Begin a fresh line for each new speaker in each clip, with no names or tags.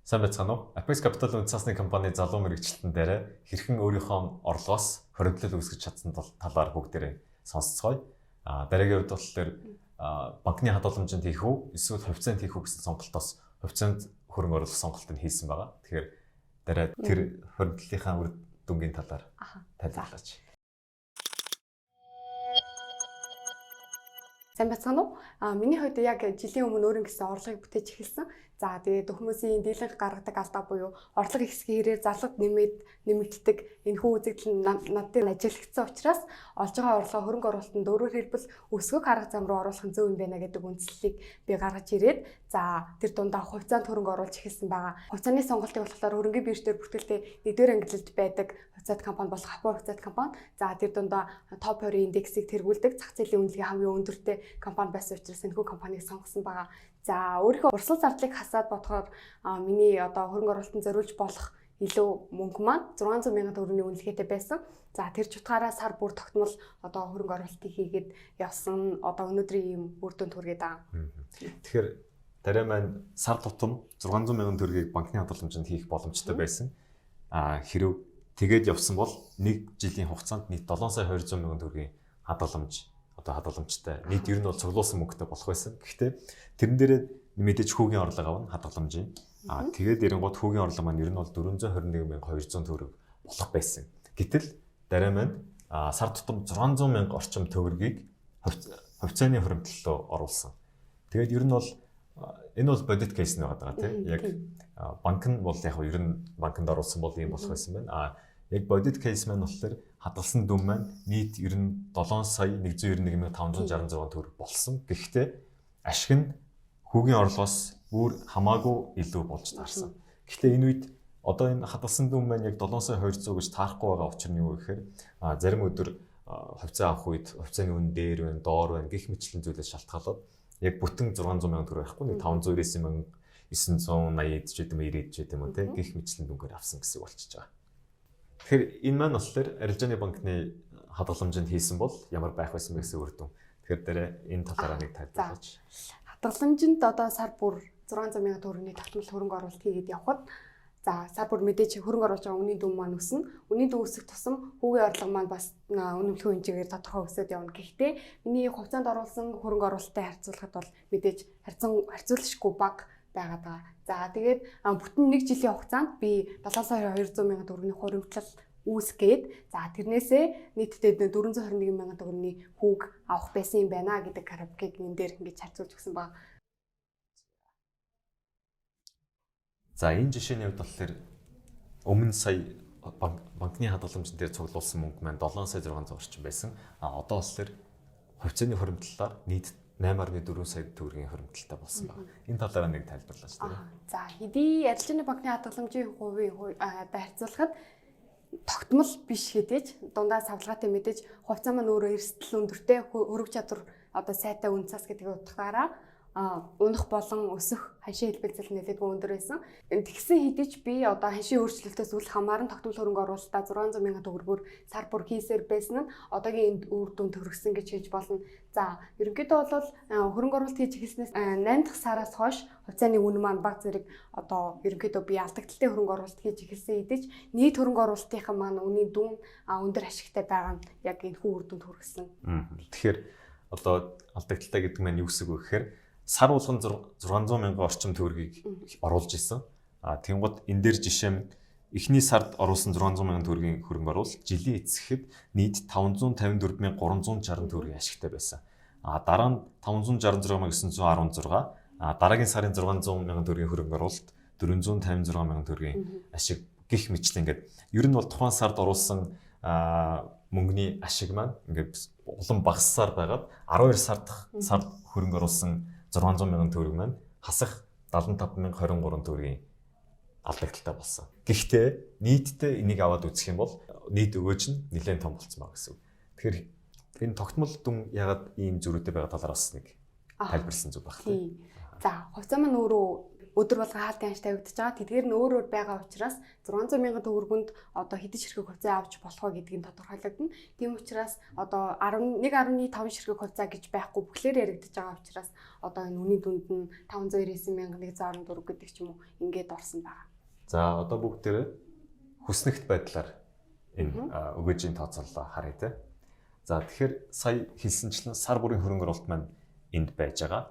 Сайн байцгаана уу? Apex Capital үндэс цаасны компани залуу мэргэжилтэн дээр хэрхэн өөрийнхөө орлогоос хоригдлол үүсгэж чадсан талаар бүгдээрээ сонсцгоё. Дараагийн хувьд болохоор банкны хадгаламжинд хийх үү, эсвэл хувьцаанд хийх үү гэсэн сонголтоос хувьцаанд хөрөнгө оруулах сонголтыг хийсэн байгаа. Тэгэхээр дараа тэр хоригдлынхаа үр дүнгийн талаар тайлбарлаач.
Сайн байцгаана уу? Миний хувьд яг жилийн өмнө өөрийн гэсэн орлогыг бүтээж эхэлсэн. За тэгээд хүмүүсийн дийлэнх гаргадаг алдаа буюу орлого ихсгийн хэрээр зарлага нэмээд нэмэгддэг энэхүү үзэгдэл нь над дээр ажиглагдсан учраас олж байгаа орлогоо хөрөнгө оруулалтанд өөрөөр хэлбэл өсгөх арга зам руу оруулах нь зөв юм байна гэдэг үндслийг би гаргаж ирээд, за тэр дундаа хувьцаанд хөрөнгө оруулж эхэлсэн байгаа. Хувьцааны сонголтыг болохоор хөрөнгөний бирж дээр бүртгэлтэй 1-р ангилалд байдаг хувьцаат компани болох Апор хувьцаат компани. За тэр дундаа топ 20 индексийг тэргүүлдэг зах зээлийн үнэлгээ хамгийн өндөртэй компани байсан учраас энэхүү компанийг сонгосон байгаа. За өөрийнхөө урсгал зардлыг хасаад бодохоор миний одоо хөрөнгө оруулалтанд зориулж болох илүү мөнгө маань 600 мянган төгрөгийн үнэлгээтэй байсан. За тэр ч утгаараа сар бүр тогтмол одоо хөрөнгө оруулалтыг хийгээд явсан, одоо өнөөдрийн ийм үр дүнд хүргээд байгаа.
Тэгэхээр дараа маань сар тутам 600 мянган төгрөгийг банкны хадгаламжинд хийх боломжтой байсан. Хэрв тэгээд явсан бол нэг жилийн хугацаанд нийт 7 сая 200 мянган төгрөгийн хадгаламж одоо хадгаламжтай нийт ер нь бол цуглуулсан мөнгөтэй болох байсан. Гэхдээ тэрэн дээрээ мэдээж хүүгийн орлого авна хадгаламжийн. Тэгээд эренгууд хүүгийн орлого маань ер нь бол 421,200 төгрөг болох байсан. Гэтэл дараа маань сар тутам 600 мянга орчим төгрөгийг хувьцааны хуримтлал руу оруулсан. Тэгээд ер нь бол энэ бол бодит кейс нь байгаа тийм. Яг банк нь бол яг ер нь банкнд оруулсан бол ийм болох байсан байна. Яг бодит кейс маань болохоор хадгалсан дүн маань нийт ер нь 7 сая 191,566 төгрөг болсон. Гэхдээ ашиг нь хүүгийн орлогоос бүр хамаагүй илүү болж таарсан. Гэхдээ энэ үед одоо энэ хадгалсан дүн маань яг 7 сая 200 гэж таарахгүй байгаа учир нь юу гэхээр зарим өдөр хувьцаа авах үед хувьцааны үн дээр байна, доор байна гэх мэтлэн зүйлээс шалтгаалаад яг бүтэн 600 мянган төгрөг байхгүй, нэг 599 980 ч гэдэм 90 ч гэдэм үү те гэх мэтлэн дүнгээр авсан гэсэн үг болчихж байгаа. Тэгэхээр энэ маань болохоор арилжааны банкны хадгаламжинд хийсэн бол ямар байх байсан бэ гэсэн үр дүн. Тэгэхээр дээр энэ талаараа нэг тайлбарлаач.
Хадгаламжинд одоо сар бүр 600 мянган төгрөгийн тогтмол хөрөнгө оруулалт хийгээд явхад за сар бүр мэдээж хөрөнгө оруулж байгаа үнийн дүн маань өснө. Үнийн дүн өсөх тусам хүүгийн орлого маань бас үнэмлэхүй хэмжээгээр тодорхой өсөд явна. Гэхдээ миний хувьцаанд оруулсан хөрөнгө оруулалттай харьцуулахад бол мэдээж харьцуулшгүй бага байгаад байгаа. За тэгээд бүтэн нэг жилийн хугацаанд би 7 сая 200 мянган төгрөгийн хуримтлал үүсгээд, за тэрнээсээ нийтдээ 421 мянган төгрөгийн хүүг авах байсан юм байна гэдэг графикийг энэ дээр ингэж харьцуулж өгсөн байна.
За энэ жишээний хувьд болохоор өмнө сая банкны хадгаламжин дээр цуглуулсан мөнгө маань 7 сая 600 орчим байсан. Одоо болохоор хувьцааны хуримтлалаар нийт 8.4 сая төгрөгийн хуримтлалтай болсон байна. Энэ талаараа нэг тайлбарлаач тийм.
За хэдий арилжааны банкны хадгаламжийн хувийн харьцуулахад тогтмол биш хэдий ч дундаа савлгаатай мэдээж хувьцаа маань өөрөө эрсдэл өндөртэй, хөрөг чадвар одоо сайтай үн цас гэдэг утгаараа унах болон өсөх ханшийн хэлбэлзэл нэлээдгүй өндөр байсан. Тэгсэн хэдий ч би одоо ханшийн өөрчлөлтөөс үл хамааран тогтмол хөрөнгө оруулалтаа 600 мянган төгрөгөөр сар бүр хийсээр байсан нь одоогийн энд үр дүнд хүргэсэн гэж хэлж болно. За ерөнхийдөө бол хөрөнгө оруулалт хийж эхэлснээс 8 дахь сараас хойш хувьцааны үн маань баг зэрэг одоо ерөнхийдөө би алдагдaltaй хөрөнгө оруулалт хийж эхэлсэн хэдий ч нийт хөрөнгө оруулалтынхаа маань үнийн дүн өндөр ашигтай байгаа нь яг энэхүү үр дүнд хүргэсэн.
Тэгэхээр одоо алдагдaltaй гэдэг маань юу гэсэн үг вэ гэхээр сар болгон 600 мянган орчим төгрөгийг оруулж исэн. Тэнгууд энэ дээр жишээ нь эхний сард оруулсан 600 мянган төгрөгийн хөрөнгө оруулалт жилийн эцэхэд нийт 554,360 төгрөгийн ашигтай байсан. Дараа нь 566,916, дараагийн сарын 600 мянган төгрөгийн хөрөнгө оруулалт 456 мянган төгрөгийн ашиг гих мэтлэн ингээд ер нь бол тухайн сард оруулсан мөнгөний ашиг маань ингээд улам багассаар байгаад 12 сард хөрөнгө оруулсан 600 мянган төгрөг маань хасах 75,023 төгрөгийн алдагдaltaй болсон. Гэхдээ нийтдээ энийг аваад үзэх юм бол нийт өгөөж нь нэлээд том болсон байгаа гэсэн үг. Тэгэхээр энэ тогтмол дүн ягаад ийм зөрүүтэй байгаа талаар бас нэг тайлбарласан зүг байх тийм.
За хувьцаа маань өөрөө өдөр болгон хаалтын ханш тавигдаж байгаа. Тэдгээр нь өөр өөр байгаа учраас 600 мянган төгрөгөнд одоо хэдэн ширхэг хувьцаа авч болох вэ гэдгийг тодорхойлогдоно. Тийм учраас одоо 11.5 ширхэг хувьцаа гэж байхгүй, бүхлээр яригдаж байгаа учраас одоо энэ үнийн дүнд нь 599,114 гэдэг ч юм уу, ингээд орсон байгаа.
За, одоо бүгдээрээ хүснэгт байдлаар энэ өгөөжийн тооцооллоо харъя те. За, тэгэхээр сая хэлсэнчлэн сар бүрийн хөрөнгө оруулалт маань энд байж байгаа.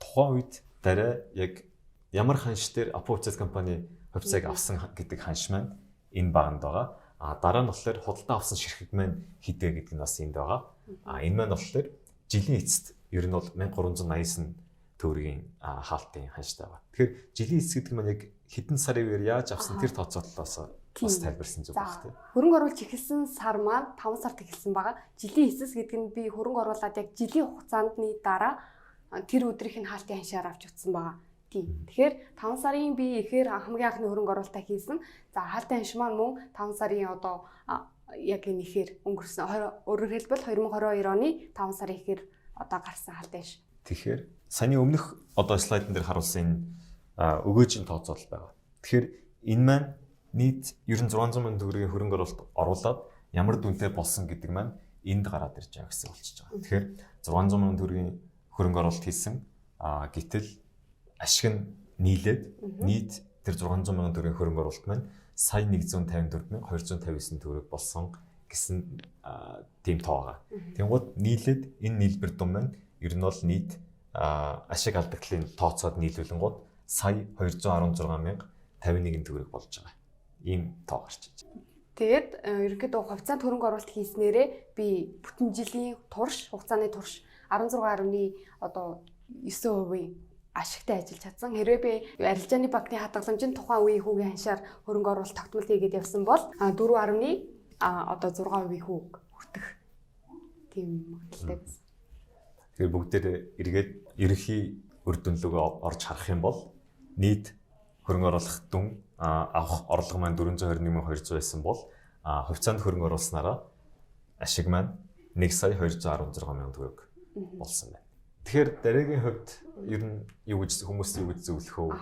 Тухайн үед дараа яг ямар ханш дээр Апо хувьцаат компани хувьцааг авсан гэдэг ханш маань энэ баганд байгаа. Дараа нь болохоор худалдан авсан ширхэг маань хэд вэ гэдэг нь бас энд байгаа. Энэ маань болохоор жилийн эцэст ер нь бол 1389 төгрөгийн хаалтын ханштай байгаа. Тэгэхээр жилийн эц гэдэг маань яг хэдэн сарын үеэр яаж авсан тэр тооцооллоос бас тайлбарсан зүг байх тийм.
Хөрөнгө оруулж эхэлсэн сар маань 5 сард эхэлсэн байгаа. Жилийн эцэс гэдэг нь би хөрөнгө оруулаад яг жилийн хугацаандны дараа тэр өдрийнх нь хаалтын ханшаар авч утсан байгаа. Тийм. Тэгэхээр 5 сарын би ихээр хамгийн анхны хөрөнгө оруулалтаа хийсэн. За, хаалтын ханш маань мөн 5 сарын одоо яг энэ ихээр өнгөрсөн. Өөрөөр хэлбэл 2022 оны 5 сарын ихээр одоо гарсан хаалтын ханш.
Тэгэхээр саяны өмнөх одоо слайдн дээр харуулсан энэ өгөөжийн тооцоолол байгаа. Тэгэхээр энэ маань нийт ер нь 600 мянган төгрөгийн хөрөнгө оруулалт оруулаад ямар дүнтэй болсон гэдэг маань энд гараад ирж байгаа гэсэн болчихж байгаа. Тэгэхээр 600 мянган төгрөгийн хөрөнгө оруулалт хийсэн. Гэтэл ашиг нь нийлээд нийт тэр 600 мянган төгрөгийн хөрөнгө оруулалт маань сая 154 259 төгрөг болсон гэсэн тийм тоо байгаа. Тэнгууд нийлээд энэ нийлбэр дүн маань ер нь бол нийт ашиг алдагдлын тооцоод нийлүүлэнгууд сая 216 051 төгрөг болж байгаа. Ийм тоо гарч иж байна.
Тэгээд ерөнхийдөө хувьцаанд хөрөнгө оруулалт хийснээрээ би бүтэн жилийн турш, хугацааны турш 16.9 одоо 9% ашигтай ажиллаж чадсан. Хэрвээ би арилжааны банкны хадгаламжийн тухайн үеийн хүүгийн ханшаар хөрөнгө оруулалт тогтмол хийгээд явсан бол 4.1 одоо 6% хүүг хүртэх тийм магадлалтай байсан.
Тэгэхээр бүгдээр эргээд ерөнхий үр дүн лүүгээ орж харах юм бол нийт хөрөнгө оруулах дүн, авах орлого маань 421 200 байсан бол хувьцаанд хөрөнгө оруулснараа ашиг маань 1 сая 216 мянган төгрөг болсон байна. Тэгэхээр дараагийн хувьд ер нь юу гэж хүмүүст юу гэж зөвлөх вэ?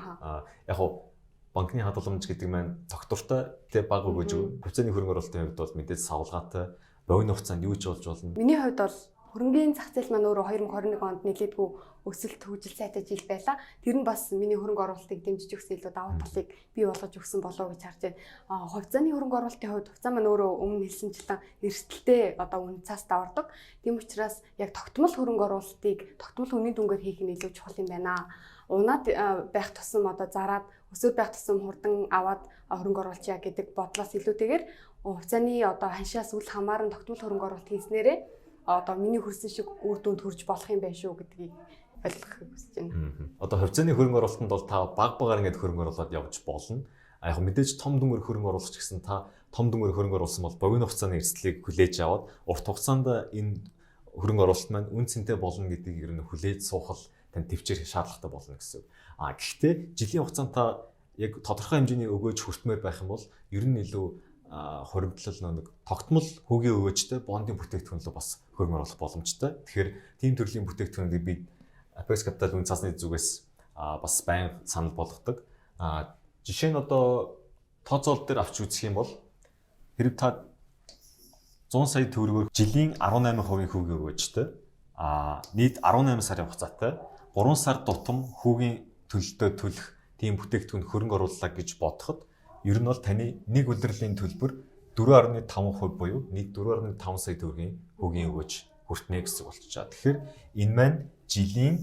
Яг хуу банкны хадгаламж гэдэг маань тогтвортой тэ, бага өгөөж өгнө. Хувьцааны хөрөнгө оруулалтын хувьд бол мэдээж савлгаатай, богино хугацаанд юу ч болж болно.
Миний хувьд бол хөрөнгийн зах зээл маань өөрөө 2021 онд нэлээдгүй өсөлт, хөгжил сайтай жил байлаа. Тэр нь бас миний хөрөнгө оруулалтыг дэмжиж өгсөн, илүү давуу талыг бий болгож өгсөн болов уу гэж харж байна. Хувьцааны хөрөнгө оруулалтын хувьд хувьцаа маань өөрөө өмнө хэлсэнчлэн эрсдэлтэй одоо үнэ цаас давардаг. Тийм учраас яг тогтмол хөрөнгө оруулалтыг тогтмол үнийн дүнгээр хийх нь илүү чухал юм байна. Унаад байх тусам одоо зараад, өсөөд байх тусам хурдан аваад хөрөнгө оруулчаа гэдэг бодлоос илүүтэйгээр хувьцааны одоо ханшаас үл хамааран тогтмол хөрөнгө оруулалт хийснээрээ одоо миний хүрсэн шиг үр дүнд хүрч болох юм байна шүү гэдгийг ойлгохыг хүсэж байна.
Одоо хувьцааны хөрөнгө оруулалтанд бол та баг багаар ингээд хөрөнгө оруулаад явж болно. Яг мэдээж том дүнгээр хөрөнгө оруулах ч гэсэн та том дүнгээр хөрөнгө оруулсан бол богино хугацааны эрсдлийг хүлээж аваад урт хугацаанд энэ хөрөнгө оруулалт маань үн цэнтэй болно гэдгийг ер нь хүлээж суух л тань төвчээр шаардлагатай болно гэсэн үг. Гэхдээ жилийн хугацаанд та яг тодорхой хэмжээний өгөөж хүртмээр байх юм бол ер нь илүү хуримтлал нэг тогтмол хүүгийн өгөөжтэй бондын бүтээгдэхүүн рүү бас хөрөнгө оруулах боломжтой. Тэгэхээр тийм төрлийн бүтээгдэхүүнийг бид Apex Capital үн цаасны зүгээс бас байнга санал болгодог. Жишээ нь одоо тооцоол дээр авч үзэх юм бол хэрэг та 100 сая төгрөгөөр жилийн 18% хүүгийн өгөөжтэй, нийт 18 сарын хугацаатай 3 сар тутам хүүгийн төлөлтөө төлөх тийм бүтээгдэхүүн хөрөнгө орууллаа гэж бодоход ер нь бол таны нэг улирлын төлбөр 4.5% буюу нийт 4.5 сая төгрөгийн хүүгийн өгөөж хүртнэ гэсэн болчихж байгаа. Тэгэхээр энэ маань жилийн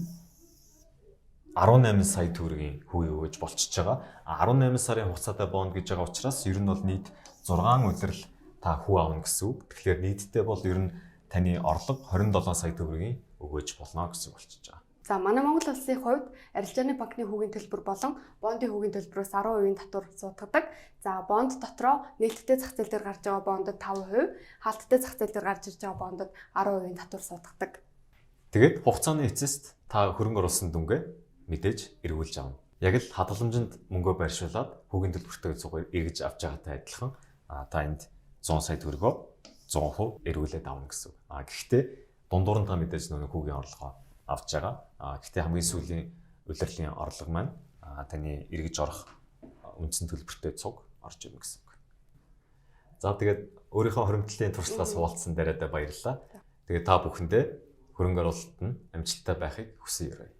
18 сая төгрөгийн хүүгийн өгөөж болчихж байгаа. 18 сарын хугацаатай бонд гэж байгаа учраас ер нь бол нийт 6 улирал та хүү авна гэсэн үг. Тэгэхээр нийтдээ бол ер нь таны орлого 27 сая төгрөгийн өгөөж болно гэсэн үг болчихж байгаа.
За, манай Монгол улсын хувьд арилжааны банкны хүүгийн төлбөр болон бондын хүүгийн төлбөрөөс 10% татвар суудгадаг. За, бонд дотроо нээлттэй зах зээл дээр гарч байгаа бондод 5%, хаалттай зах зээл дээр гарч ирж байгаа бондод 10% татвар суудгадаг.
Тэгээд хугацааны эцэст та хөрөнгө оруулсан дүнгээ мэдээж эргүүлж авна. Яг л хадгаламжинд мөнгөө байршуулад хүүгийн төлбөртөө цугаар эргэж авч байгаатай адилхан та энд 100 сая төгрөгөө 100% эргүүлээд авна гэсэн үг. Гэхдээ дундуур нь та мэдээж нөгөө хүүгийн орлогоо авч байгаа. Гэхдээ хамгийн сүүлийн улирлын орлого маань Таны эргэж орох үндсэн төлбөртэй цуг орж ирнэ гэсэн үг. За, тэгээд өөрийнхөө хуримтлалын туршлагаас хуваалцсан дээрээ баярлалаа. Тэгээд та бүхэндээ хөрөнгө оруулалт нь амжилттай байхыг хүсэн ёроё.